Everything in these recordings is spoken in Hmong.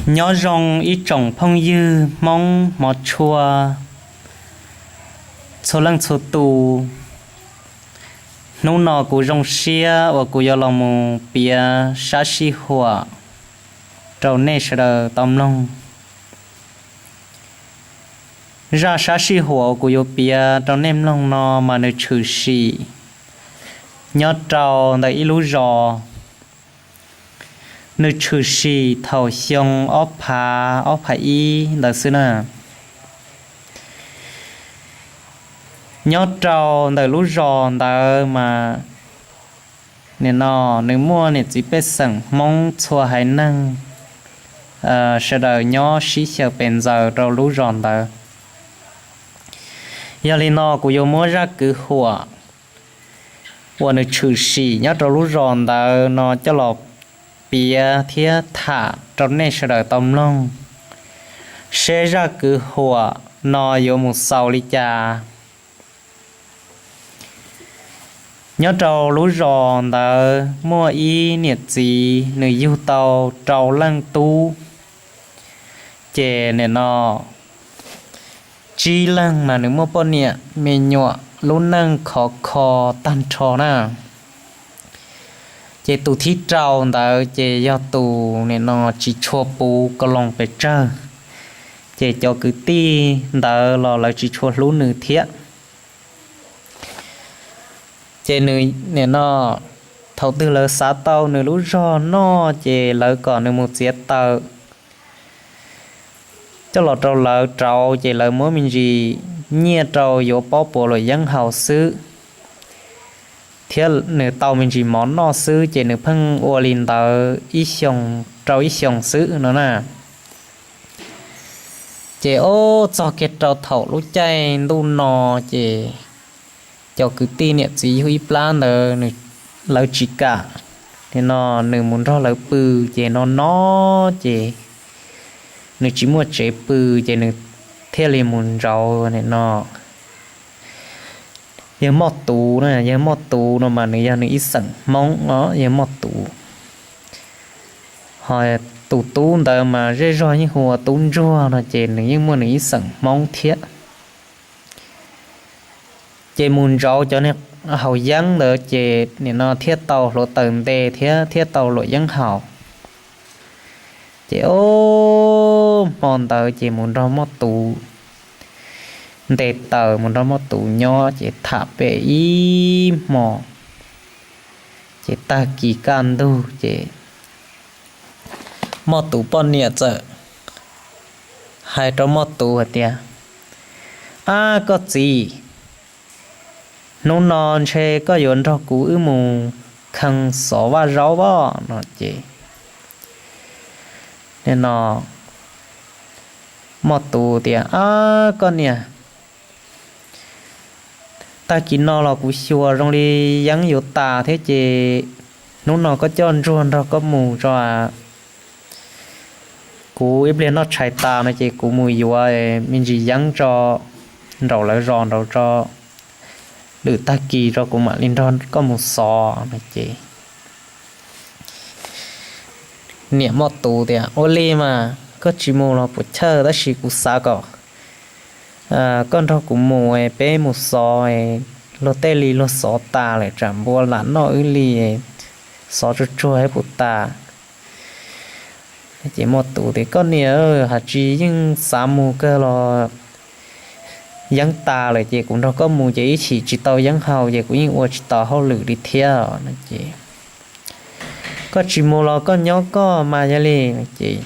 Nyob zoo ib tsoom phooj ywg Hmoob hmov tshua txhua leej txhua tus. Hnub no kuv zoo siab uas kuv yuav los mus piav sab sij huam rau nej sawv daws tau mloog. Zaj sab sij huam uas kuv yuav piav rau nej mloog no mas nws tshwm sim nyob rau ntawm ib lub zos. Nws tshwm sim thaum xyoo ob phav, ob phav ib ntawd xwb na. Nyob rau ntawm lub zos ntawd mas nim no nws muaj niam txiv pej xeem Hmoob txhua haiv neeg sawv daws nyob sib xyaw pes ntxaws rau lub zos ntawd. Yog li no kuv yuav muab zaj kwv huam uas nws tshwm sim nyob rau lub zos ntawd no coj los piav thiab tham rau nej sawv daws tau mloog, seb zaj kwv huam no yuav mus xaus li cas. Nyob rau lub zos ntawd muaj ib niam txiv nws yug tau rau leej tub, ces nim no tsib leeg mas nws muaj poj niam me nyuam lub neej khov kho tag nrho na. Ces tus thib rau ntawd ces yog tus nim no tsis tshua puv ko loos pes tsawg, ces cov kwv tij ntawd los lawv tsis tshua hlub nws thiab. Ces nws nim no thaum twg lawv xav tau nws lub zog noj ces lawv kom nws mus txiav taws coj los rau lawv rauv, ces lawv muab me ntsis nyiaj rau yuav pob puas luam yeeb haus xwb, thiab nws tau me ntsis mov noj xwb, ces nws pheej ua li ntawd ib xyoos rau ib xyoos xwb no na. Ces ob txog kiag rau thaum lub caij ntuj no, ces cov kwv tij niam txiv yug ib plab ntawd lawv tsis kam nim no nws mus nrog lawv pw, ces no no ces nws tsis muaj tsev pw, ces nws thiaj li mus ntsauv nim no yawg Moj Tuv na. Yawg Moj Tuv no mas nws yog nws ib xeem Hmoob os, yawg Moj Tuv. Ho tus tub ntawd mas zej zog yeej hu ua Tub Ntsuag no, ces nws yeej muaj nws ib xeem Hmoob thiab. Ces mus ntsauv cov haus yeeb ntawd ces nim no thiaj tau hluav taws nte thiab thiaj tau luam yeeb haus. Ces ob hmo ntawd ces mus nrog Moj Tuv nte taws, mus nrog Moj Tuv nyob ces tham pem ib hmo. Ces tag kis kaj ntug ces Moj Tuv poj niam txawm hais rau Moj Tuv hais tias, Ab koj txiv, hnub no ntshe koj yuav nrog kuv wb mus khee xov vaj zaub os no ces no Moj Tuv tias, Ab koj niam, tag kis no los kuv xyuas zoo li yeeb yuav tas thiab ces hnub no koj coj Ntsuag nrog koj mus tso. Kuv ib pliag noj tshais tas no ces kuv mus yuav me ntsis yeeb tso nraum lawv zos nraud tso, lwm tag kis tso kuv mam li nrog koj mus xov no ces niam Moj Tuv tias, Ua li mas koj tsis mus los puas chawj, tab sis kuv xav kom koj nrog kuv mus, peb mus xov, luag tej li luag xov tas lawm tsam npua lam noj wb li, xov tsuag tsuag puas tas? Ces Moj Tuv tias, Koj niam, hais tsis yeej xav mus kawg los yeeb tas lawm ces kuv nrog koj mus ces ib chim tsis tau yeeb haus ces kuv yeej ua tsis tau hauj lwm li thiab no ces, Koj tsis mus los koj nyob koj mas yog li. Ces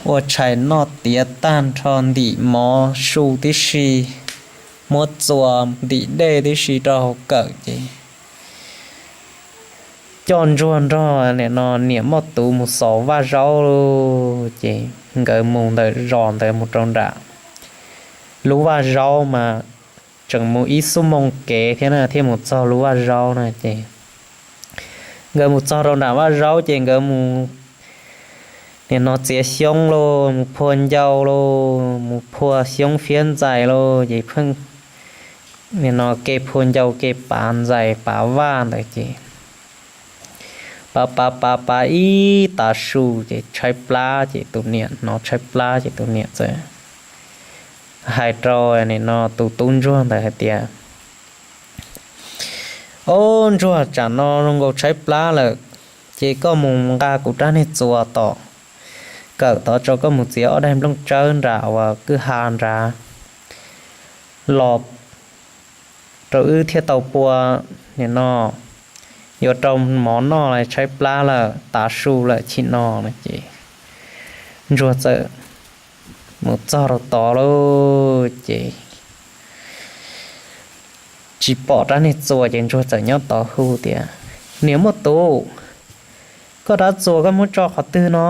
ua tshais noj tiav tag nrho, ntim mov su tib si, muab txuas ntim dej tib si rau hauv kawm ces coj Ntsuag nrog nim no niam Moj Tuv mus xov vaj zaub lauj. Ces nkawd mus ntawm zos ntawd mus rau nram lub vaj zaub mas tseem mus ib xuab moos kev thiab na thiaj mus txog lub vaj zaub na ces nkawd mus txog rau nram vaj zaub ces nkawd mus nim no txiav xyoob lauj, mus phua ncau lauj, mus phua xyoob fiab ntxais lauj, ces pheej nim no ke phua ncau ke pav ntxais pav vaj ntawd ces pav pav pav pav ib tav su ces tshaib plab ces tus niam hnov tshaib plab ces tus niam txawm hais rau nim no tus tub ntsuag ntawd hais tias, Ob ntsuag, tsam no zoo nkaus tshaib plab lawm, ces koj mus nqa kuv rab niag txuas tom kawm tod tso, koj mus txiav ob daig nplooj tsawb nram uas kwj ha nrad los rau wb thiaj tau pua nim no yuav rau mov noj, tshaib plab lawm, tav su lawm chim no no ces ntsuag txawm mus txog rau tod lauj ces tsis pom rab niag txuas ces ntsuag txawm nyob tod hu tias, Niam Muaj Tus, koj rab txuas koj muab tso qhov twg no?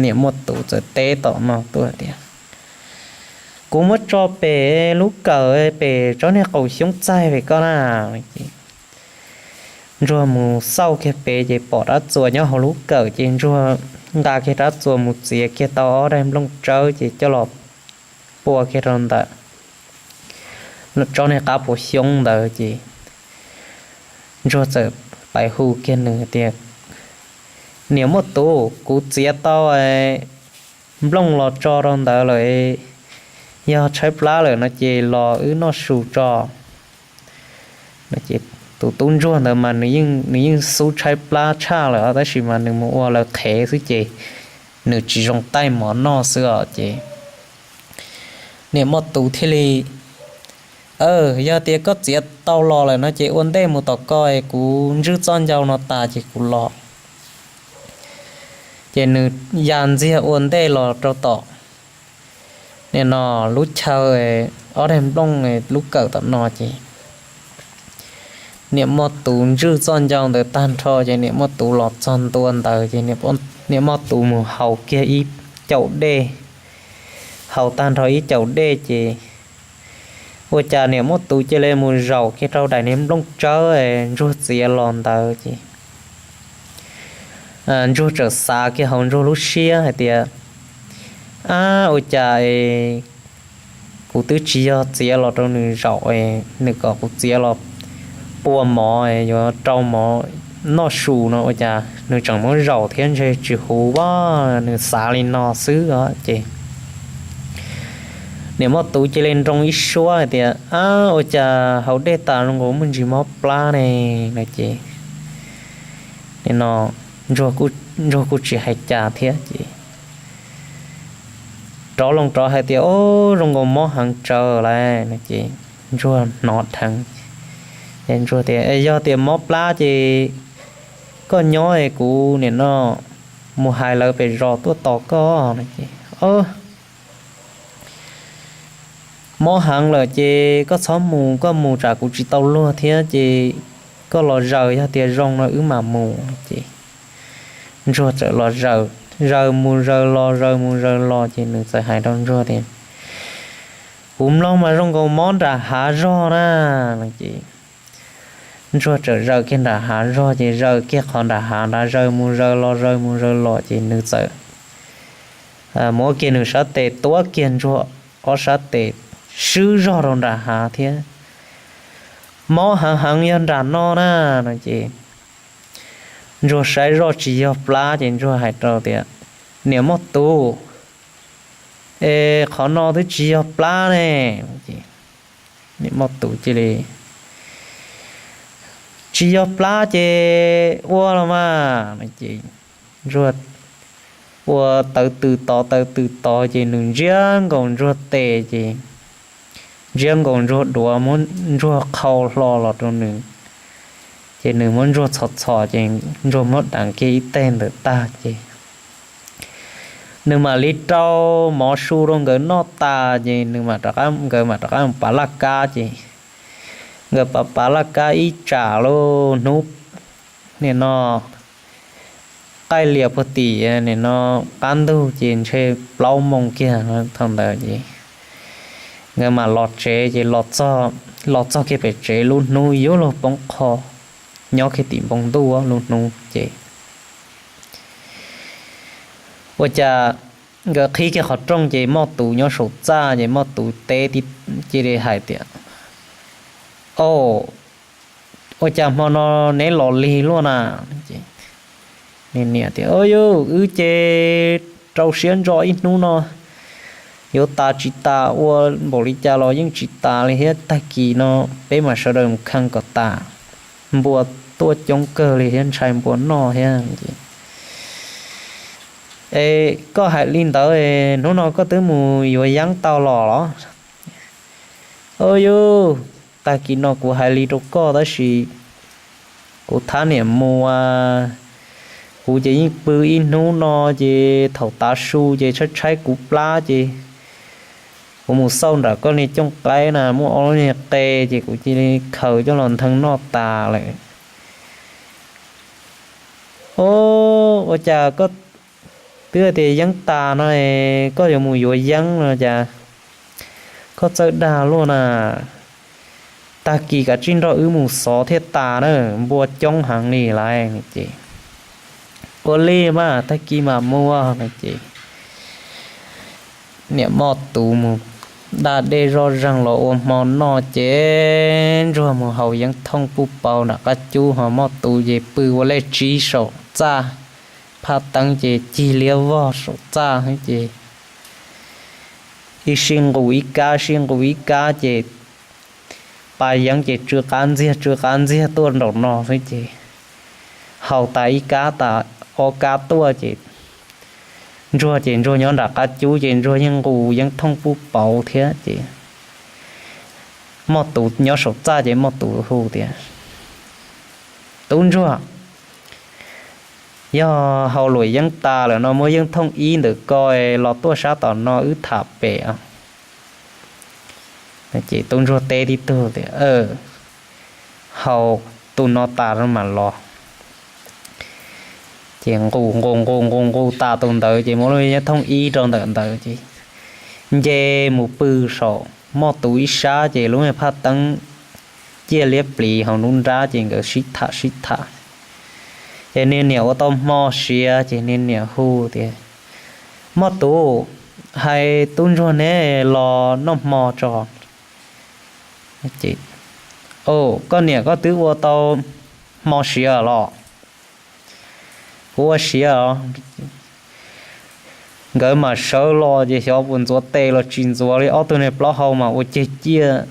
Niam Muaj Tus txawm teb tom no tuaj tias, Kuv muab tso pem lub kawm pem tsob niag qaum xyoob txaij pem koj na. Ntsuag mus xauj kiag pem ces pom rab txuas nyob hauv lub kawm ces ntsuag nqa kiag rab txuas mus txiav kiag tau ob daig nplooj tsawb ces coj los pua kiag rau ntawm tsob niag qab puas xyoob ntawd ces ntsuag txawm pais hu kiag nws tias, Niam Muaj Tus, kuv txiav tau nplooj los tso rau ntawd lawm, yog tshaib plab lawm no ces los wb noj su tso. Tus tub ntsuag ntawd mas nws yeej xub tshaib plab tshaj lawm tab sis mas nws mus ua lawv qhev xwb ces nws tsis zoo taij mov noj xwb os ces niam Muaj Tus thiaj li, Yog tias koj txiav tau los lawm no ces ua ntej mus tom ko es kuv ntswj txoj ncau no tas ces kuv los. Ces nws ya ntxiag ua ntej los rau tom nim no lub chaw ob daig nplooj lub kawm tom no ces niam Muaj Tus ntswj txoj ncau ntawd tag nrho ces niam Muaj Tus los txog ntua ntawd ces niam Muaj Tus mus haus kiag ib caum dej, haus tag nrho ib caum dej ces ua cas niam Muaj Tus cia li mus zaum kiag rau daim niag nplooj tsawb ntsuag txiav los ntawd ces ntsuag txawm xav kiag hauv ntsuag lub siab hais tias, Ab, ua cas kuv twb tsis yog txiav los rau nws zaum, nws kom kuv txiav los pua mov yuav rau mov noj su no ua cas nws tseem muab zaum thiab ntshe tsis huv a. Nws xav li no xwb os ces niam Muaj Tus cia li nroo ib suab hais tias, Ab, ua cas haus dej tas zoo nkaus muaj ntsis mob plab ne? No ces ntsuag kuj tsis hais cas thiab ces rov loo rov hais tias, Ob, zoo nkaus mob heev tsawv lawm no ces ntsuag hnov dheev. Ntsuag tias, Yog tias mob plab ces koj nyob es kuv nim no mus hais lawv pem zos tuaj tos koj no ces mob heev lawm ces koj txhob mus, koj mus tsam kuv tsis tau luag thiab ces koj los zaws, yog tias zoo no wb mam mus no ces ntsuag txawm los zaws, zaws mus zaws los, zaws mus zaws los ces nws txawm hais rau ntsuag tias, Kuv mloog mas zoo nkaus mob nram hav zog na no ces ntsuag txawm zaws kiag nram hav zog ces zaws kiag qhov nram hav nrad, zaws mus zaws los, zaws mus zaws los ces nws txawm muab kiag nws sab tes tuav kiag ntsuag ob sab tes swb zog rau nram hav thiab. Mob heev heev yog nram no na no ces ntsuag saib zoj tsis yog plab ces ntsuag hais rau tias, Niam Muaj Tus, es qhov no twb tsis yog plab ne. Niam Muaj Tus cia li, Tsis yog plab ces ua los mas no ces ntsuag ua tawv tws tod tawv tws tod ces nws ntsiab nkaus ntsuag tes ces ntsiab nkaus ntsuag duav, muab ntsuag qhau hlo los rau nws. Ces nws muab ntsuag txhos txhos ces ntsuag muab deev kiag ib teg ntawd tag ces nws mam li rau mov su rau nkawd noj tas ces nws, nkawd mam rov qab mus pav laj kab ces nkawd pav pav laj kab ib tsam lub hnub nim no qaij lias puag tim nim no qab ntug ces ntshe plaub moo kiag thaum ntawd ces nkawd mam los tsev ces los txog kiag pem tsev lub hnub yuav luag poob qho, nyob kiag tim npoo ntuj lub hnub ces ua cas nkawd qhib kiag qhov rooj ces Muaj Tus nyob saum txaj ces Muaj Tus teb cia li hais tias, Au, Ua cas hmo no neb los lig luaj na? Niam tias, Au yus, wb ces rau siab ntso ib hnub no yuav tas tsis tas, ua npaum li cas los yeej tsis tas li thiab, tag kis no peb mam sawv daws mus kheej kom tas. Npua tuaj coob kawg li thiab, ntshai npua noj thiab. Es koj hais li ntawd, hnub no koj twb mus yuav yeeb tau los los? Au yus, tag kis no kuv hais li rau koj tab sis kuv thab niam mus, kuv ces yeej pw ib hnub no, ces thaum tav su ces tshaib tshaib kuv plab ces kuv mus xauj nram koj niag cooj qaib na muaj ob lub niag qe, ces kuv cia li khaws coj los nthee noj tas lawm. Au, ua cas koj twb tias yeeb tas no, koj yuav mus yuav yeeb no cas koj txawj dag luaj na? Tag kis kav tsij nrog wb mus xov thiaj tas na, npua coob heev li lawm. Ces, Ua li mas tag kis mam mus no ces niam Moj Tus mus da dej zoj zeeg los ua hmo noj ces Ntsuag mus haus yeeb thooj puj paus nram qab cub, ho Moj Tus ces pw ua lej tsib saum txaj, phaj teeb ces cig liab vog saum txaj xwb ces ib sij nqus ib kab, sij nqus ib kab ces pas yeeb ces tsw qab ntxiag tsw qab ntxiag tuaj nraum no xwb ces haus tas ib kab tas ob kab tuaj ces Ntsuag ces Ntsuag nyob nram qab cub ces Ntsuag yeej nqus yeeb thooj puj paus thiab ces Moj Tus nyob saum txaj ces Moj Tus hu tias, Tub Ntsuag, yog haus luam yeeb tas lawm no muaj yeeb thooj ib ntawm ko los tuaj sab tom no wb tham pem. Ces Tub Ntsuag teb tib tug tias, Haus tus no tas mam los. Ces nqus nqus nqus nqus nqus tas tus ntawd ces muab lub yeeb thooj ib rau ntawm ntawd ces nce mus pw saum Moj Tus ib sab ces lub me phaj teeb ciaj liab pliv hauv nruab nrab ces nkawd sib tham sib tham. Ces niag niam ua tau hmo siav ces niag niam hu tias, Moj Tus, hais Tub Ntsuag neb los noj hmo tso. Koj niam koj twb ua tau hmo siav los? Kuv ua siav os. Nkawd mam sawv los ces xyov puas ntxuav tes los tsis ntxuav li, ob tug niag plaub hau mas ua ceg ciaj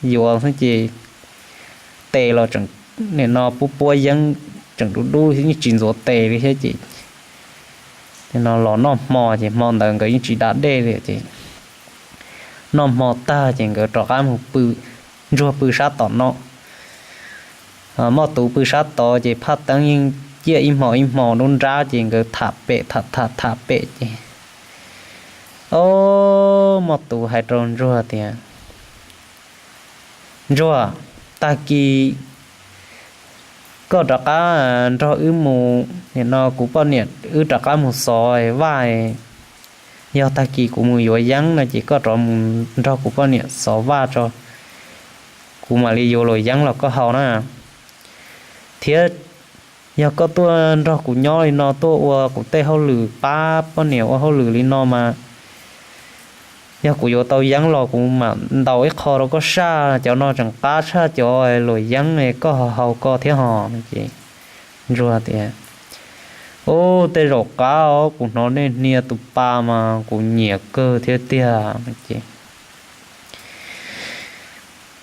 yuav xwb ces tes los tseem, nim no puab puab yeeb tseem dub dub yeej tsis ntxuav tes li thiab ces no los noj hmo ces hmo ntawd nkawd yeej tsis da dej li ces noj hmo tag ces nkawd rov qab mus pw, Ntsuag pw sab tom no, Moj Tus pw sab tod ces phaj teeb yeej ciaj ib hmo ib hmo nruab nrab ces nkawd tham pem tham tham tham pem ces, o, Moj Tus hais rau Ntsuag tias, Ntsuag, tag kis koj rov qab nrog wb mus, nim no kuv poj niam wb rov qab mus xov vaj. Yog tag kis kuv mus yuav yeeb no ces koj rov mus nrog kuv poj niam xov vaj tso, kuv mam li yuav luam yeeb los koj haus na. Thiab yog koj tuaj nrog kuv nyob li no tuaj ua kuv tej hauj lwm pab poj niam ua hauj lwm li no mas, yog kuv yuav tau yeeb los kuv mam ntaus ib qho rau koj saj, cov no tseem qab tshaj cov luam yeeb, koj ho haus koj thiab hos. Ces Ntsuag tias, Ub, tej zaum qab os, kuv hnov nej hnia tus pa mas kuv nyiam kawg thiab tiag. Ces,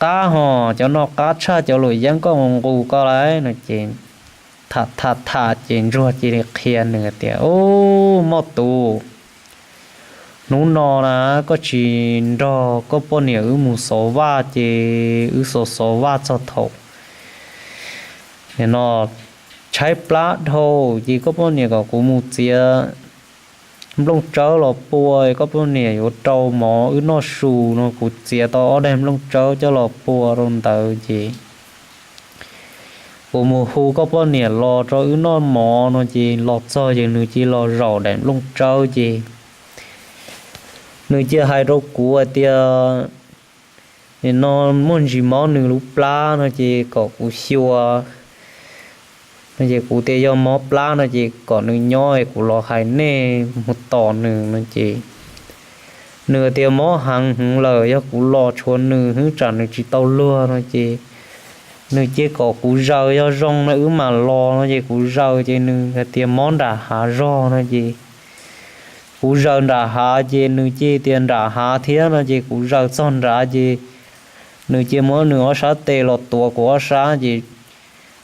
Qab hos, cov no qab tshaj cov luam yeeb koj mus nqus koj lawm no ces tham tham tham ces Ntsuag cia li qhia nws tias, Ub, Moj Tus, hnub no na koj tsis nrog koj poj niam wb mus xov vaj ces wb xov xov vaj txog thaum no tshaib plab dhau ces koj poj niam kom kuv mus txiav nplooj tsawb los pua, koj poj niam yuav rau mov wb noj su no, kuv txiav tau ob daig nplooj tsawb coj los pua rau ntawd ces kuv mus hu koj poj niam los rau wb noj mov no ces los txog ces nws cia los zaum daim nplooj tsawb ces nws cia hais rau kuv hais tias, nim no muaj ntsis mob nws lub plab no ces kom kuv xyuas no ces kuv tias yog mob plab no ces kom nws nyob es kuv los hais nej mus tos nws no ces nws tias mob heev heev lawm, yog kuv los tshuav nws hwb tsam nws tsis tau luag no ces nws cia kom kuv zaws, yog zoo no wb mam los no ces kuv zaws ces nws hais tias mob nram hav zog no ces kuv zaws nram hav ces nws cia tias nram hav thiab no ces kuv zaws txog nrad ces nws cia muab nws ob sab tes los tuav kuv ob sab ces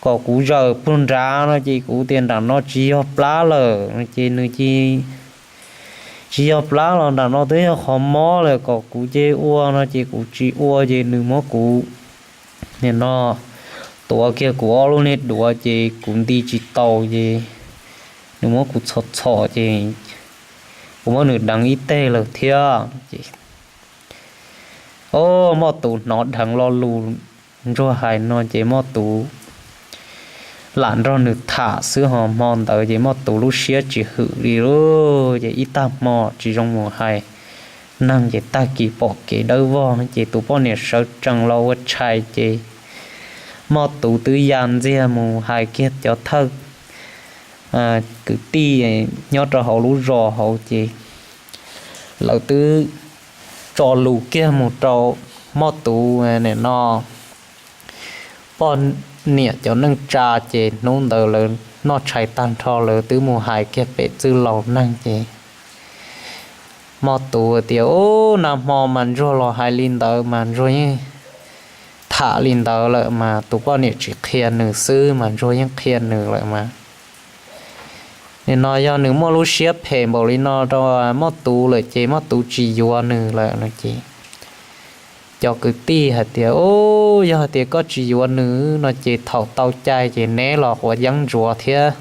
kom kuv zaws puag nrad no ces kuv tias nram no tsis yog plab lawm no ces nws cia tsis yog plab los nram no twb yog qhov mob lawm, kom kuv cia ua no ces kuv tsis ua ces nws muab kuv nim no tuav kiag kuv ob lub niag duav ces kuv nti tsis tau ces nws muab kuv txhom txhom ces kuv muab nws deev ib teg lawm thiab ces o, Moj Tus hnov dheev lo lus Ntsuag hais no ces Moj Tus lam nrog nws tham xwb ho hmo ntawd ces Moj Tus lub siab tsis hwm li lauj. Ces ib tag hmo tsis zoo mus hais neeg ces tag kis pom kev dawb vog ces tus poj niam sawv tsees los ua tshais ces Moj Tus twb ya ntxiag mus hais kiag cov thawj kwv tij nyob rau hauv lub zos hauv ces lawv twb tso lus kiag mus rau Moj Tus nim no poj niam cov neej tsa ces hnub ntawd lawv noj tshais tag nrho lawv twb mus hais kiag pem txwj laus neeg ces Moj Tus tias, Ub, nag hmo mas Ntsuag los hais li ntawd mas Ntsuag yeej tham li ntawd lawm mas tus poj niam tsis qhia nws xwb mas Ntsuag yeej qhia nws lawm mas. Nim no yog nws muaj lub siab phem npaum li no rau Moj Tus lawm ces Moj Tus tsis yuav nws lawm no ces cov kwv tij hais tias, Ub, yog hais tias koj tsis yuav nws no ces thaum tau cai ces neb los quav yeeb ntsuav thiab,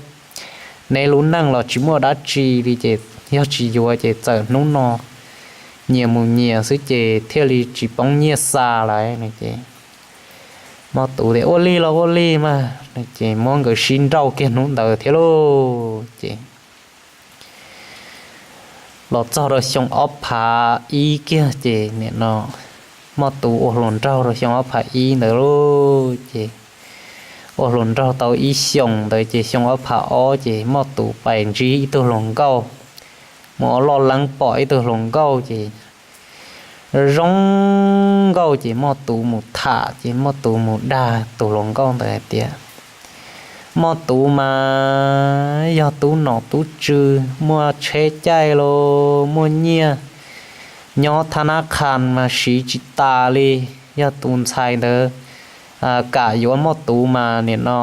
neb lub neej los tsis muaj dab tsi li ces yog tsis yuav ces txawm hnub no nyias mus nyias xwb ces thiaj li tsis poob nyiaj xa lawm no ces Moj Tus tias, Ua li los ua li mas no ces muab nkawd sib nrauj kiag hnub ntawd thiab lauj ces los txog rau xyoo ob phav ib kiag ces nim no Moj Tus ua hluas nraug rau xyoo ob phav ib ntawd lauj ces ua hluas nraug tau ib xyoos ntawd ces xyoo ob phav ob ces Moj Tus pais ntsib ib tug hluas nkauj, mus ua loj leeb pom ib tug hluas nkauj ces zoo nkauj ces Moj Tus mus tham ces Moj Tus mus dag tus hluas nkauj ntawd hais tias, Moj Tus mas yog tub nom tub tswv, muaj tsheb caij los muaj nyiaj, nyob thab nab qhas mas siv tsis tas li. Yog tus ntxhais ntawd kam yuav Moj Tus mas nim no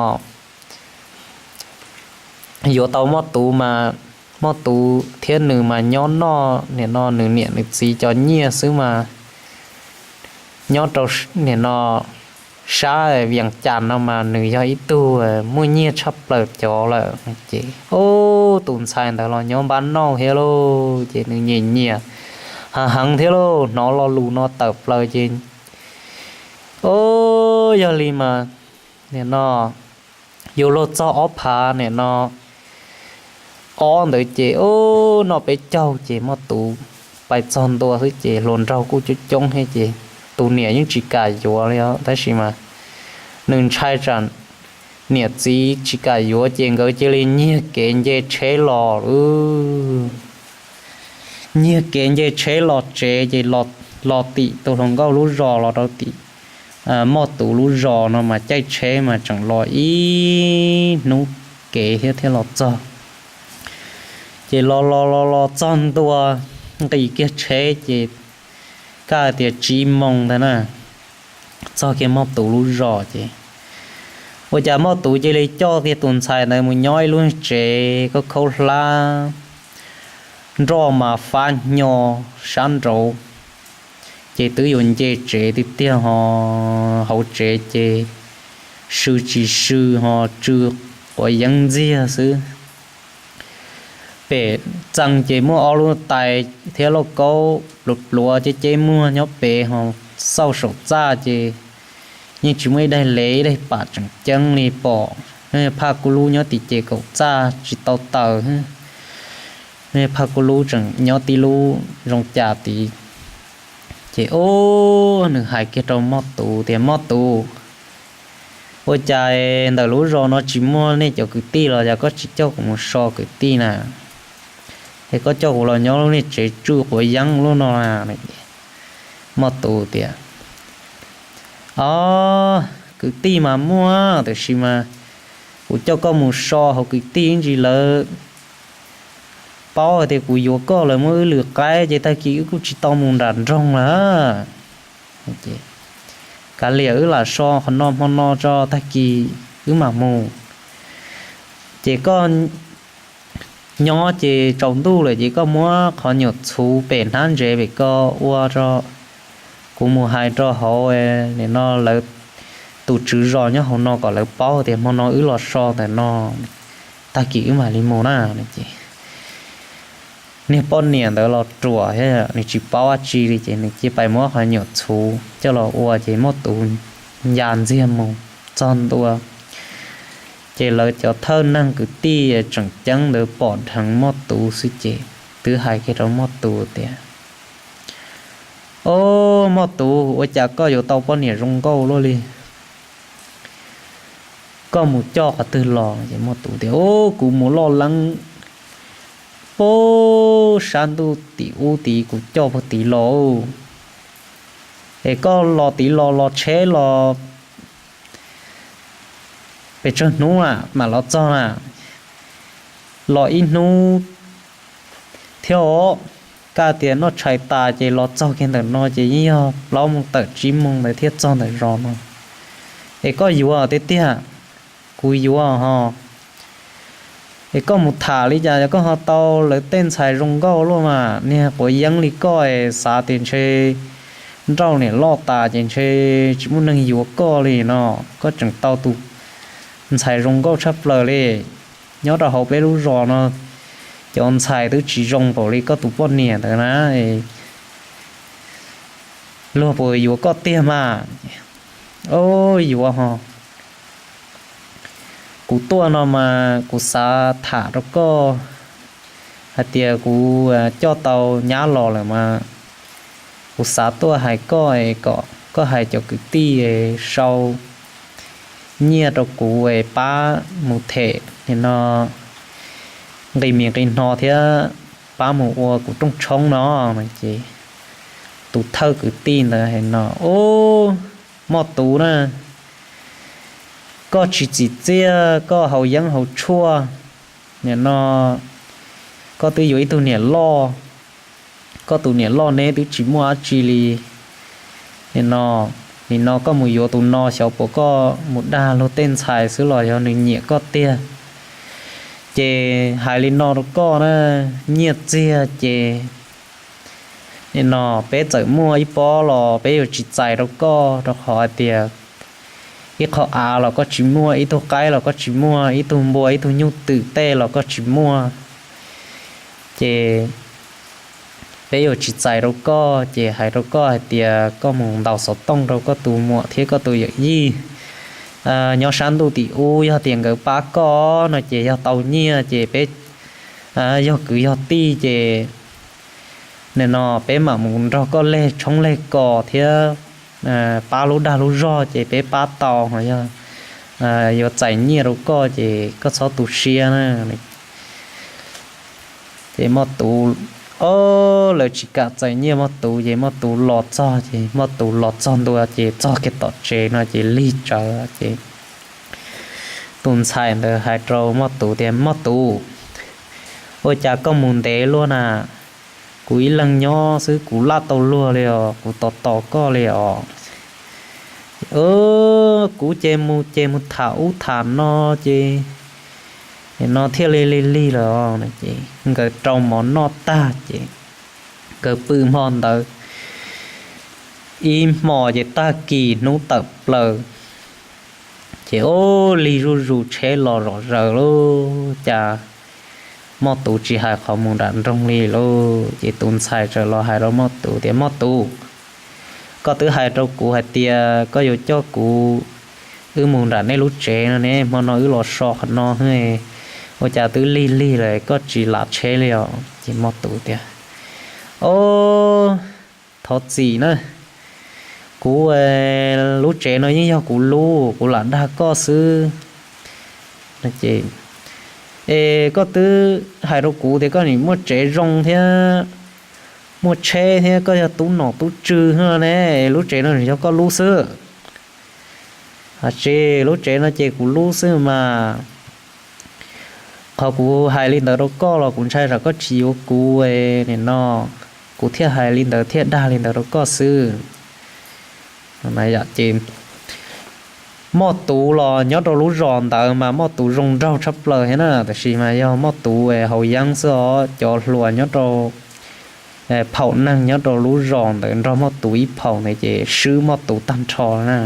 yuav tau Moj Tus mas Moj Tus thiab nws mas nyob noj nim no nws niam nws txiv cov nyiaj xwb mas nyob rau nim no sab Vias Cas no mas nws yog ib tug muaj nyiaj tshaj plaws cov lawm ces ub, tus ntxhais ntawd los nyob npab nauj thiab lauj ces nws nyiam nyiam heev heev thiab lauj, hnov lo lus no tawm plaws ces ub, yog li mas nim no yus luag txog ob phav nim no ob ntawd ces ub, noj peb caug ces Moj Tus pais txog ntua xwb ces hluas nraug kuj coob coob thiab ces tus niam yeej tsis kam yuav li os tab sis mas nws ntshai tsam niam txiv tsis kam yuav ces nkawd cia li nyiag kev nce tsheb los lauj. Nyiag kev nce tsheb los tsev ces los tim tus hluas nkauj lub zos los rau tim Moj Tus lub zos no mas caij tsheb mas tseem los ib hnub kev thiab thiaj los txog. Ces los los los los txog ntua nqis kiag tsheb ces kaj tias tsib moos ntag na, txog kiag Moj Tus lub zos ces ua cas Moj Tus cia li coj kiag tus ntxhais ntawd mus nyob ib lub tsev khaub khaub hlab, nroj mas fab hnyo sab nraud, ces twb yuav nce tsev tiag tiag ho hauv tsev ces sw tsis sw ho tsw quav yeeb ntxiag xwb. Pem txee ces muaj ob lub tais thiab lauj kaub pluav pluav ceb ceb muag nyob pem ho xauj saum txaj ces yeej tsis muaj ib daig lev ib daig pam tseem ceeb li pom. Phaj kuj lub nyob tim ces kaum txaj tsis tau taws, phaj kuj lub tseem nyob tib lub zoo cas tid. Ces ub, nws hais kiag rau Moj Tus tias, Moj Tus, ua cas ntawm lub zos no tsis muaj nej cov kwv tij los yog koj tsis coj kuv mus so kwv tij na? Es koj coj kuv los nyob lub niag tsev tsw quav yeeb lub no na? Moj Tus tias, Ob, Kwv tij mas muaj, tiam sis mas kuv coj koj mus so hauv kwv tij ib ntsis lawv paub hais tias kuv yuav koj, lawv muab wb lwm qaib ces tag kis wb kuj tsis tau mus nram nroog lawm. Kav liam, wb lam so qhov no hmo no tso, tag kis wb mam mus. Ces koj nyob ces tsaus ntuj lawm ces koj muab qhov nyuam txhuv pem hnab ntsev pem ko ua tso, kuv mus hais rau hauv, nim no lawv tus tswv zos nyob hauv no kom lawv paub tias hmo no wb los so ntawm no, tag kis wb mam li mus na. Niag poj niam ntawd los ruam thiab nws tsis paub dab tsi li ces nws cia li pais muab qhov nyuam txhuv coj los ua ces Moj Tus ya ntxiag mus txog ntua. Ces lawv cov thawj neeg kwv tij tseem ceeb ntawd pom dheev Moj Tus xwb ces twb hais kiag rau Moj Tus tias, Ob, Moj Tus, ua cas koj yuav tau poj niam zoo nkauj luaj li? Koj mus coj qhov twg los? Ces Moj Tus tias, Ub, kuv mus loj leeb pem sab ntuj tim ub tid, kuv coj puag tid los. Es koj los tid los, los tsheb los pes tsawg hnub mam los txog na? Los ib hnub thiab os. Koj tias noj tshais tas ces los txog kiag ntawm no ces yeej yog plaub moos tawm tsib moos ntawd thiaj txog ntawm zos no. Es koj yuav tiag tiag? Kuv yuav ho. Es koj mus tham li cas koj ho tau lawv tej ntxhais zoo nkauj luaj mas? Niag quav yeeb li koj es xav tias ntshe nrauj niam loj tas ces ntshe tsis muaj neeg yuav koj li no. Koj tseem tau tus ntxhais zoo nkauj tshaj plaws li. Nyob rau hauv peb lub zos no cov ntxhais twb tsis zoo npaum li koj tus poj niam ntawd na. Luag puas yuav koj tiag mas? Ob, yuav ho. Kuv tuaj no mas kuv xav tham rau koj hais tias kuv coj tau nyab los lawm mas kuv xav tuaj hais koj es kom koj hais cov kwv tij sau nyiaj rau kuv es pab mus them nim no nqi mis nqi hno thiab pab mus ua kuv rooj tshoob no. Ces tus thawj kwv tij ntawd hais no, Ub, Moj Tus na, koj tsis txim txiaj, koj haus yeeb haus tshuaj, nim no koj twb yuav ib tug niam loj, koj tus niam loj neb twb tsis muaj dab tsi li. Nim no, nim no koj mus yuav tus no xyov puas koj mus dag luag tej ntxhais xwb los yog nws nyiam koj tiag. Ces hais li no rau koj na, nyiaj txiag ces nim no peb txawm muaj ib pob los peb yuav tsis txais rau koj, rau qhov hais tias ib qho av los koj tsis muaj, ib tug qaib los koj tsis muaj, ib tug npua ib tug nyuj twm tej los koj tsis muaj. Ces peb yuav tsis txais rau koj, ces hais rau koj hais tias koj mus ntaus xov tooj rau koj tus muam thiab koj tus yawm yij nyob sab ntuj tim ub, yog tias nkawd pab koj no ces yog tau nyiaj ces peb yog kwv yog tij ces nim no peb mam mus nrog koj leg tshoob leg kos thiab pab lub dag lub zog ces peb pab tau, ho yog yuav txais nyiaj rau koj ces koj txhob tu siab na. Ces Moj Tus, o, lawv tsis kam txais nyiaj Moj Tus, ces Moj Tus los txog, ces Moj Tus los txog ntua ces txog kiag tom tsev no ces lig tsawv. Ces tus ntxhais ntawd hais rau Moj Tus tias, Moj Tus, ua cas koj mus ntev luaj na? Kuv ib leeg nyob xwb kuv laj tau luag li os, kuv tos tos koj li os. Kuv ces mus ces mus tham ub tham no ces no thiaj li lig lig lawm. Ces nkawd rau mov noj tag ces nkawd pw hmo ntawd ib hmos ces tag kis hnub tawm plaws ces ub, lig zuj zus, tsheb los zom zaws lawm, cas Moj Tus tsis hais qhov mus nram nroog li lawm. Ces tus ntxhais txawm los hais rau Moj Tus tias, Moj Tus, koj twb hais rau kuv hais tias koj yuav coj kuv wb mus nram nej lub tsev no ne, hmo no wb los so qhov no, ua cas twb lig lig lawm koj tsis lam tsheb li os? Ces Moj Tus tias, O, thov txim na, kuv, lub tsev no yeej yog kuv lub, kuv lam dag koj xwb. Es koj twb hais rau kuv tias koj nim muaj tsev zoo thiab muaj tsheb thiab koj yog tub nom tub tswv ne, lub tsev no yog koj lub xwb. Tsis, lub tsev no ces kuv lub xwb mas. Qhov kuv hais li ntawd rau koj los kuv ntshai tsam koj tsis yuav kuv, nim no kuv thiaj hais li ntawd thiaj dag li ntawd rau koj xwb. Ces Moj Tuv los nyob rau lub zos ntawd mas Moj Tuv zoo nraug tshaj plaws thiab na, tab sis mas yog Moj Tuv haus yeeb xwb os. Cov hluas nyob rau, phaum neeg nyob rau lub zos ntawd nrog Moj Tuv ib phaum ntawd ces swb Moj Tuv tag nrho na.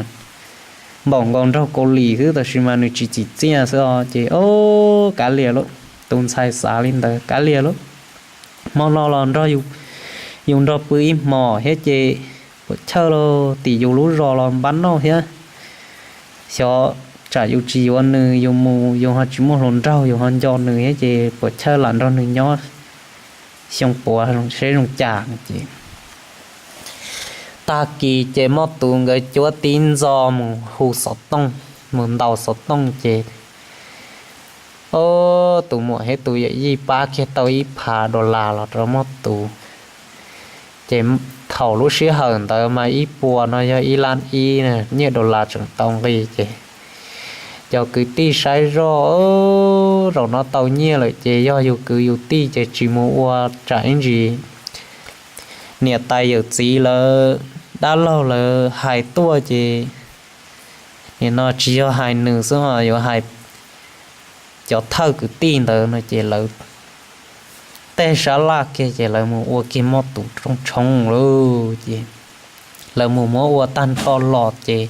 Npaum nkaus nraug Kaus Lim xwb tab sis mas nws tsis txim txiaj xwb os. Ces o, kav liam lauj, tus ntxhais xav li ntawd, kav liam lauj. Hmo no los nrog yus nrog pw ib hmos thiab ces puas chawj los tim yus lub zos los npab noj thiab. Xyov tsam yus tsis yuav nws, yus mus yus ho tsis muaj hluas nraug, yus ho nco nws thiab ces puas chawj lam nrog nws nyob xyoo puav seb zoo cas no ces. Tag kis ces Moj Tuv nkawd cuab tib ntxo mus hu xov tooj, mus ntaus xov tooj ces, o, tus muam thiab tus yawm yij pab kiag tau ib phav dollar los rau Moj Tuv. Ces thaum lub sij hawm ntawd mas ib puas no yog ib lab ib nyiaj dollar tseem tau nqi ces cov kwv tij saib zoj, zaum no tau nyiaj lawm ces yog yus kwv yus tij ces tsis mus ua tsam ib ntsis niam tais yawm txiv lawv dab laug lawv hais tuaj ces nim no tsis yog hais nws xwb, yuav hais cov thawj kwv tij ntawd no ces lawv tej sab laj kiag ces lawv mus ua kiag Moj Tuv rooj tshoob lauj. Ces lawv mus muab ua tag nrho los ces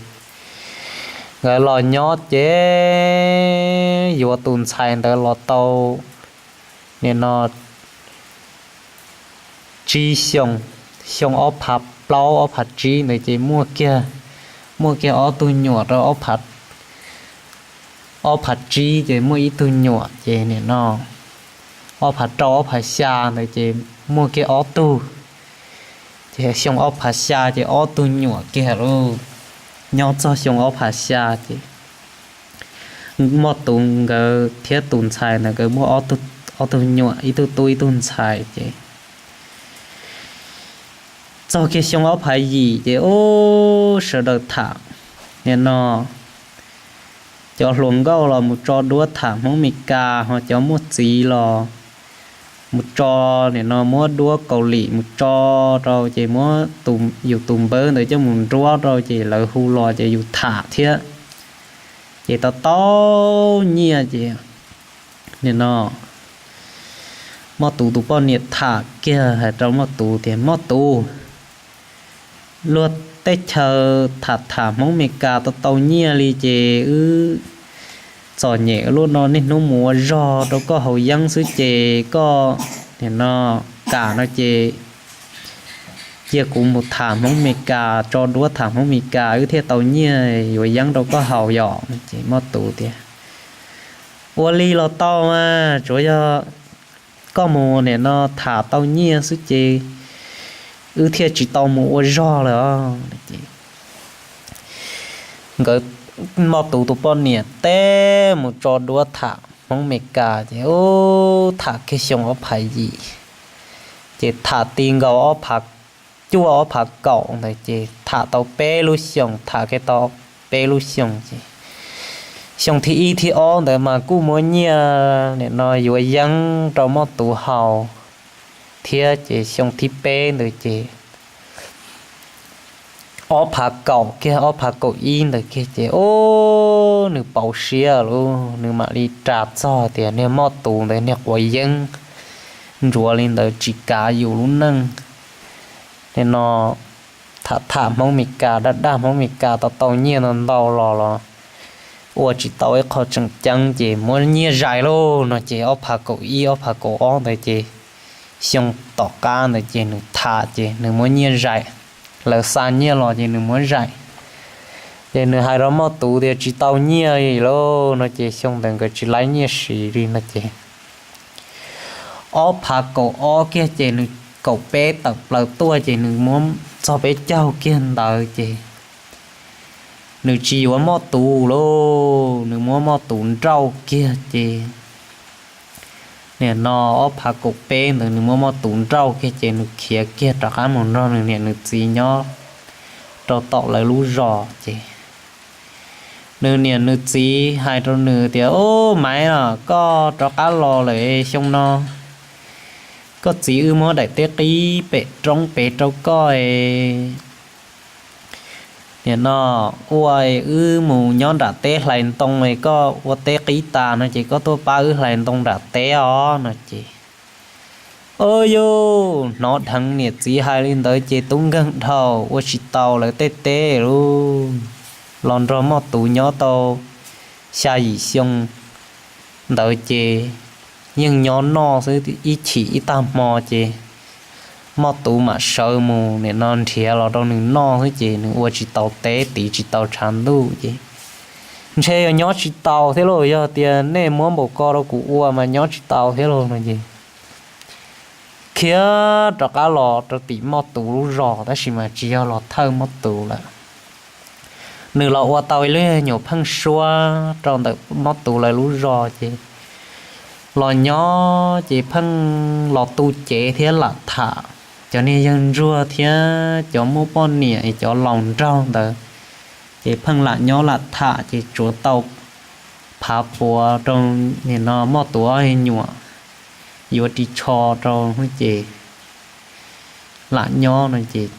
nkawd los nyob ces yuav tus ntxhais ntawd los tau nim no tsib xyoo, xyoo ob phav plaub ob phav tsib ntawd ces muaj kiag, muaj kiag ob tug nyuam rau ob phav tsib ces muaj ib tug nyuam ces nim no ob phav rau ob phav xya ntawd ces muaj kiag ob tug. Ces xyoo ob phav xya ces ob tug nyuam kiag lauj. Nyob txog xyoo ob phav xya ces Moj Tuv nkawd thiab tus ntxhais ntawd nkawd muaj ob tug nyuam, ib tug tub ib tug ntxhais ces txog kiag xyoo ob phav yim ces ub sawv daws tham nim no cov hluas nkauj los mus tso duab tham Hmoob Mes Kas, ho cov muaj txiv los mus tso nim no muab duab Kaus Lim mus tso rau ces muab yus tus npawb ntawd coj mus nruab rau ces lawv hu los ces yus tham thiab. Ces tau tau nyiaj ces nim no Moj Tuv tus poj niam tham kiag hais rau Moj Tuv tias, Moj Tuv, luag teb chaws tham tham Hmoob Mes Kas tau tau nyiaj li ces wb txom nyem ua luaj no niaj hnub mus ua zog rau koj haus yeeb xwb ces koj nim no kam no ces cia kuv mus tham Hmoob Mes Kas, tso duab tham Hmoob Mes Kas wb thiaj tau nyiaj yuav yeeb rau koj haus yom. Ces Moj Tuv tias, Ua li los tau mas, tsuav yog koj mus nim no tham tau nyiaj xwb ces wb thiaj tsis tau mus ua zog lawm os. Nkawd, Moj Tuv tus poj niam teb mus tso duab tham Hmoob Mes Kas ces ub tham kiag xyoo ob phav yim ces tham ti nkaus ob phav cuaj ob phav kaum ntawd ces tham tau peb lub xyoos, tham kiag tau peb lub xyoos ces xyoo thib ib thib ob ntawd mas kuj muab nyiaj nim no yuav yeeb rau Moj Tuv haus thiab ces xyoo thib peb ntawd ces ob phav kaum kiag ob phav kaum ib ntawd kiag ces ub nws pauv siab lauj, nws mam li ras txog tias niag Moj Tuv ntawd niag quav yeeb ntsuav li ntawd tsis kav yus lub neej. Nim no tham tham Hmoob Mes Kas daj daj Hmoob Mes Kas tau tau nyiaj ntau ntau los los ua tsis tau ib qho tseem ceeb ces muab nyiaj zais lauj no ces ob phav kaum ib ob phav kaum ob ntawd ces xyoo tom qab ntawd ces nws tham ces nws muab nyiaj zais, lawv xa nyiaj los ces nws muab zais. Ces nws hais rau Moj Tuv tias tsis tau nyiaj li lauj no ces xyoo ntawd nkawd tsis laib nyiaj siv li no ces ob phav kaum ob kiag ces nws kaum peb tawm plaws tuaj ces nws muab txog peb caug kiag ntawd ces nws tsis yuav Moj Tuv lauj, nws muab Moj Tuv nrauj kiag ces nim no ob phav kaum peb ntawd nws muab Moj Tuv nrauj kiag ces nws khiav kiag rov qab mus nrog nws niam nws txiv nyob rau tom lawv lub zos ces nws niam nws txiv hais rau nws tias, Ub, Maiv, koj rov qab los lawm xyoo no, koj txiv wb muab daim teb qib pem roob pem rau koj, nim no ua wb mus nyob nram teb hlais ntoo, koj ua teb qib tas no ces koj tuaj pab wb hlais ntoo nram teb os no ces, o, yuj, hnov dheev niam txiv hais li ntawd ces tub nkeeg dhau ua tsis tau lawv tej teb lub, los nrog Moj Tuv nyob tau xya yim xyoo ntawd ces yeej nyob noj xwb ib chim ib tag hmo ces Moj Tuv mam sawv mus nim no nrhiav los rau nws noj xwb ces nws ua tsis tau teb, tiv tsis tau tshav ntuj ces ntshe yog nyob tsis tau thiab lauj. Yog tias nej muab npaum ko rau kuv ua mas nyob tsis tau thiab lauj no ces khiav rov qab los rau tim Moj Tuv lub zos, tab sis mas tsis yog los thawj Moj Tuv lawm. Nws los ua tau ib lub nyuam pheej suab rau ntawm Moj Tuv lawv lub zos ces los nyob ces pheej los tu cev thiab lam tham cov niag yawg ntsuag thiab cov muaj poj niam cov laus nraug ntawd, ces pheej lam nyob lam tham ces tsuav tau phav puav rau nim no Moj Tuv ob nyuam yuav ris tsho rau ces lam nyob no ces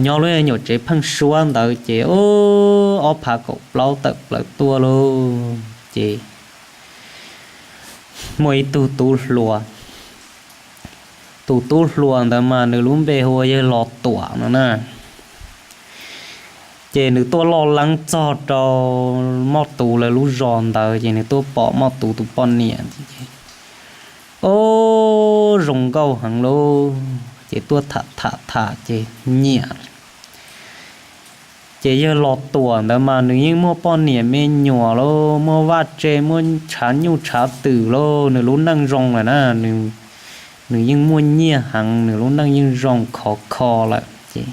nyob lub nyuam tsev pheej suab ntawd ces ub, ob phav kaum plaub tawm plaws tuaj lauj ces muaj ib tug tub hluas. Tus tub hluas ntawd mas nws lub npe hu ua yawg Los Tuam no na. Ces nws tuaj loj leeb txog rau Moj Tuv lawv lub zos ntawd ces nws tuaj pom Moj Tuv tus poj niam ces, o, zoo nkauj heev lauj, ces tuaj tham tham tham ces nyiam. Ces yawg Los Tuam ntawd mas nws yeej muaj poj niam me nyuam lauj, muaj vaj tse, muaj tshav nyuj tshav twm lauj, nws lub neej zoo lawm na. Nws yeej muaj nyiaj heev, nws lub neej yeej zoo khov kho lawm ces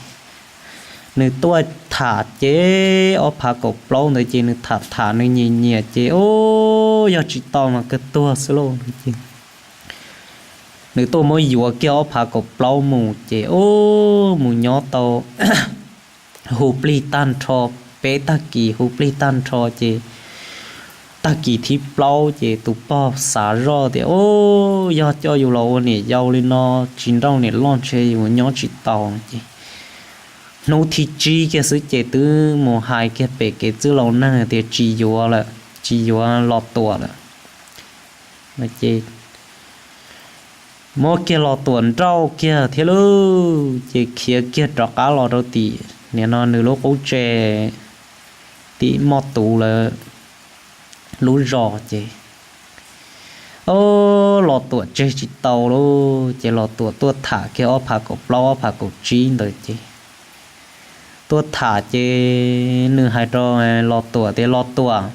nws tuaj tham ces ob phav kaum plaub ntawd ces nws tham tham nws nyiam nyiam ces, o, yog tsis tau mas kawg tuag xwb lauj no ces nws tuaj muab yuav kiag ob phav kaum plaub mus ces, o, mus nyob tau hu plig tag nrho peb tag kis, hu plig tag nrho ces tag kis thib plaub ces tus pog xav zoj tias, o, yog coj yus los ua niam yau li no tsis nrauj niam loj ntshe yus nyob tsis tau ces hnub thib tsib kiag xwb ces twb mus hais kiag pem kev txwj laus neeg tias tsis yuav lawm, tsis yuav Los Tuam lawm no ces muab kiag Los Tuam nrauj kiag thiab lauj, ces khiav kiag rov qab los rau tim nim no nws lub qub tse, tim Moj Tuv lawv lub zos ces, o, Los Tuam tseg tsis tau lauj, ces Los Tuam tuaj tham kiag ob phav kaum plaub ob phav kaum tsib ntawd ces tuaj tham ces nws hais rau Los Tuam tias, Los Tuam,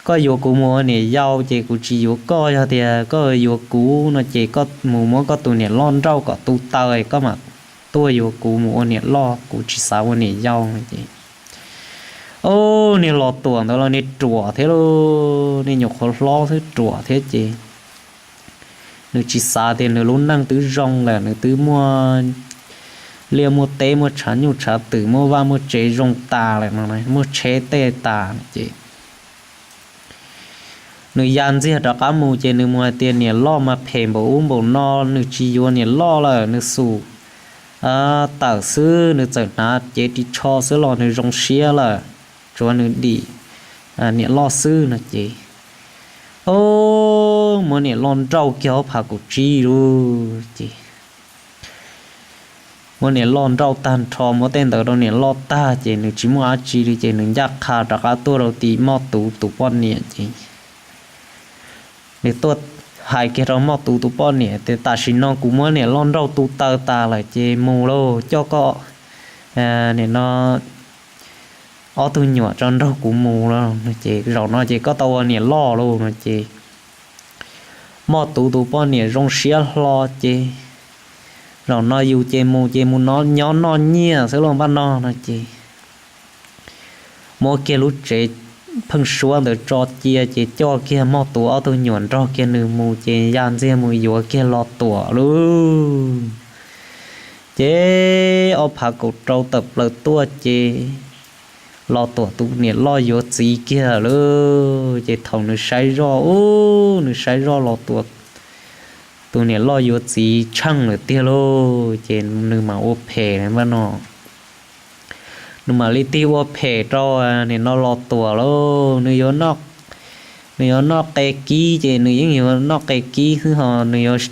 koj yuav kuv mus ua niam yau ces kuv tsis yuav koj, yog tias koj yuav kuv no ces koj mus muab koj tus niam loj nrauj kom tu taw koj mam tuaj yuav kuv mus ua niam loj, kuv tsis xav ua niam yau no ces, o, niag Los Tuam ntawd los niag ruam thiab lauj, niag nyuam qhuav hlob xwb ruam thiab ces nws tsis xav tias nws lub neej twb zoo lawm, nws twb muaj liaj muaj teb, muaj tshav nyuj tshav twm, muaj vaj muaj tsev zoo tas lawm no, muaj tsheb tej tas ces nws ya ntxiag rov qab mus ces nws mus hais tias niam loj mas phem npaum ub npaum no, nws tsis yuav niam loj lawm, nws xum tawm xwb, nws txawm hnav cev ris tsho xwb los nws zoo siab lawm, tsuav nws dim niam loj xwb no ces, o, muab niam loj nrauj kiag ob phav kaum tsib lauj ces muab niam loj nrauj tag nrho, muab tej ntawd rau niam loj tag ces nws tsis muaj dab tsi li ces nws ncaj qha rov qab tuaj rau tim Moj Tuv tus poj niam ces nws tuaj hais kiag rau Moj Tuv tus poj niam tias tam sim no kuv muab niam loj nrauj tu taw tas lawm ces mus lauj, coj koj nim no ob tug nyuam tso nrog kuv mus lauj no ces zaum no ces koj tau ua niam loj lauj no ces Moj Tuv tus poj niam zoo siab hlo ces zaum no yus ces mus ces mus nyob noj nyiaj xwb lauj npaj no no ces muab kiag lub tsev pheej suab ntawd tso cia ces coj kiag Moj Tuv ob tug nyuam nrog kiag nws mus ces ya ntxiag mus yuav kiag Los Tuam lauj. Ces ob phav kaum rau tawm plaws tuaj ces Los Tuam tus niam loj yuav txiv kiag lawm. Ces thaum nws saib zoj, ub, nws saib zoj Los Tuam tus niam loj yuav txiv tsheej lawm tiag lauj, ces nws mam ua phem no. Nws mam li tig ua phem rau nim no Los Tuam lauj. Nws yuav noj qe kib ces nws yeej yuav noj qe kib xwb ho nws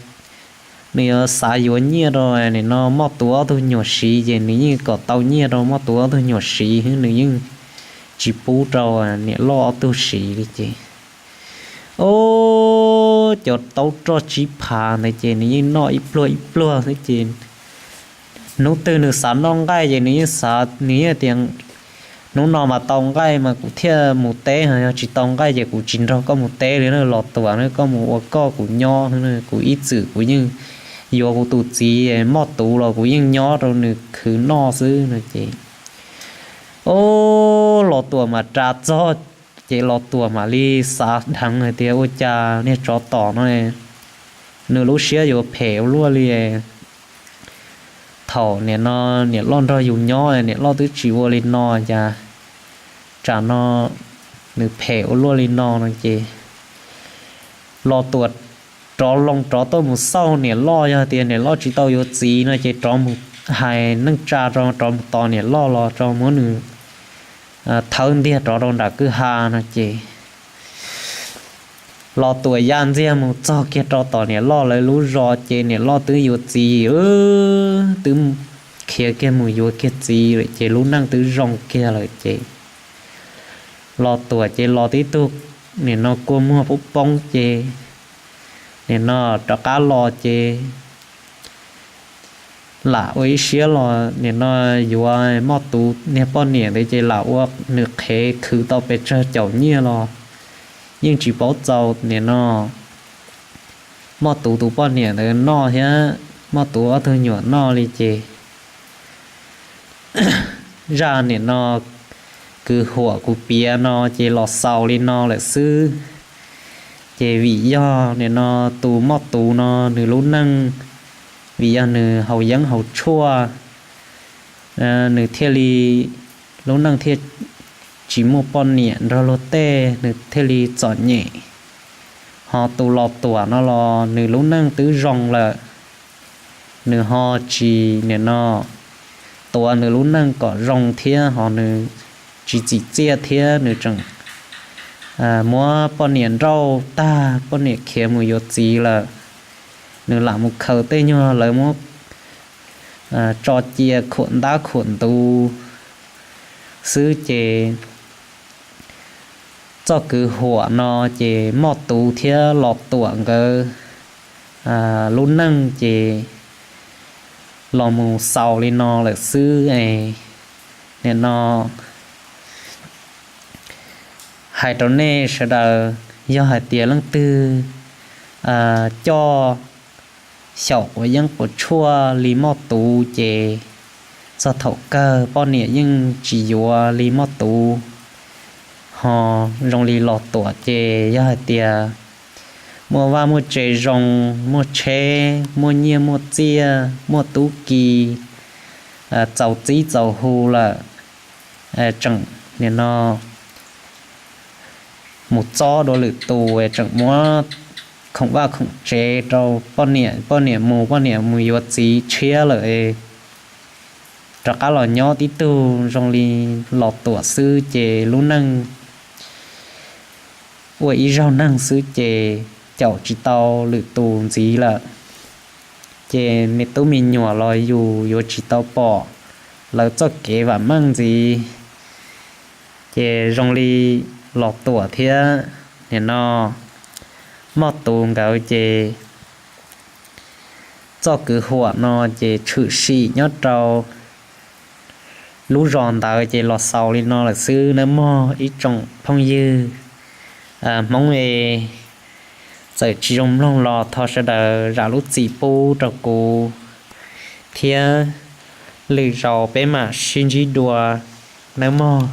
yuav xav yuav nyiaj rau nim no Moj Tuv ob tug nyuam siv ces nws yeej kom tau nyiaj rau Moj Tuv ob tug nyuam siv xwb, nws yeej tsis pub rau niam loj ob tug siv li ces. Ob, cov taub roj tsib phav ntawd ces nws yeej noj ib pluag ib pluag xwb ces hnub twg nws xav noj nqaij ces nws yeej xav, nws yeej tias, hnub no mas tau nqaij mas kuv thiaj mus teb, yog tsis tau nqaij ces kuv tsis nrog koj mus teb li na Los Tuam, koj mus ua koj kuv nyob, kuv ib txwm kuv yeej yuav kuv tus txiv Moj Tuv los kuv yeej nyob rau nws khwv noj xwb no ces. Ob, Los Tuam mas ras txog ces Los Tuam mam li xav dheev hais tias ua cas niag tsov tom no nws lub siab yuav phem ua luaj li. Thaum nim no niam loj nrog yus nyob niam loj twb tsis ua li no, cas tsam no nws phem ua luaj li no no ces Los Tuam rov loo rov tuaj mus xauj niam loj, yog tias niam loj tsis tau yuav txiv no ces rov mus hais neej tsa rau, rov mus tos niam loj los rau muab nws thawb ntiag rov rau nram kwj ha no ces Los Tuam ya ntxiag mus txog kiag rau tom niam loj lawv lub zos ces niam loj twb yuav txiv, twb khiav kiag mus yuav kiag txiv lawm ces lub neej twb zoo kiag lawm ces Los Tuam ces los tib tug nim no kua muag poob poob ces nim no rov qab los ces lam ua ib siab los nim no yuav Moj Tuv niag poj niam ntawd ces lam ua nws qhev khwv tau pes tsawg caum nyiaj los yeej tsis paub txaus nim no Moj Tuv tus poj niam ntawd noj thiab Moj Tuv ob tug nyuam noj li ces zaj nim no kwv huam kuv piav no ces los xaus li no lawm xwb. Ces vim yog nim no tus Moj Tuv no nws lub neej, vim yog nws haus yeeb haus tshuaj, nws thiaj li lub neej thiaj tsis muaj poj niam nrog luag tej, nws thiaj li txom nyem. Ho tus Los Tuam no los nws lub neej twb zoo lawm, nws ho tsis nim no tuav nws lub neej kom zoo thiab ho nws tsis txim txiaj thiab nws tseem muab poj niam nrauj tag, poj niam khiav mus yuav txiv lawm. Nws lam mus khaws tej nyuag lawv muab tso cia khuam ntab khuam ntuv xwb ces txoj kwv huam no ces Moj Tuv thiab Los Tuam nkawd lub neej ces los mus xaus li no lawm xwb es nim no hais rau nej sawv daws, yog hais tias leej twg coj xyaum quav yeeb quav tshuaj li Moj Tuv ces txog thaum kawg poj niam yeej tsis yuav li Moj Tuv. Ho zoo li Los Tuam ces yog hais tias muaj vaj muaj tse zoo, muaj tsheb, muaj nyiaj muaj txiaj, muaj tub ki, txaus txib txaus hu lawm, tseem nim no mus txob dua lwm tus, tseem muab khoom vaj khoom tsev rau poj niam, poj niam mus, poj niam mus yuav txiv tshiab lawm, rov qab los nyob tib tug zoo li Los Tuam xwb ces lub neej ua ib zaug neeg xwb ces caum tsis tau lwm tus ntxiv lawm. Ces me tub me nyuam los yus yuav tsis tau pom lawv txoj kev vam meej ntxiv. Ces zoo li Los Tuam thiab nim no Moj Tuv nkawd ces txoj kwv huam no ces tshwm sim nyob rau lub zos ntawd ces los xaus li no lawm xwb nawb mog ib tsoom phooj ywg Hmoob e. Txawm tsis zoo mloog los thov sawv daws zam lub txim pub rau kuv thiab lwm zaus peb mam sib ntsib dua nawb mog.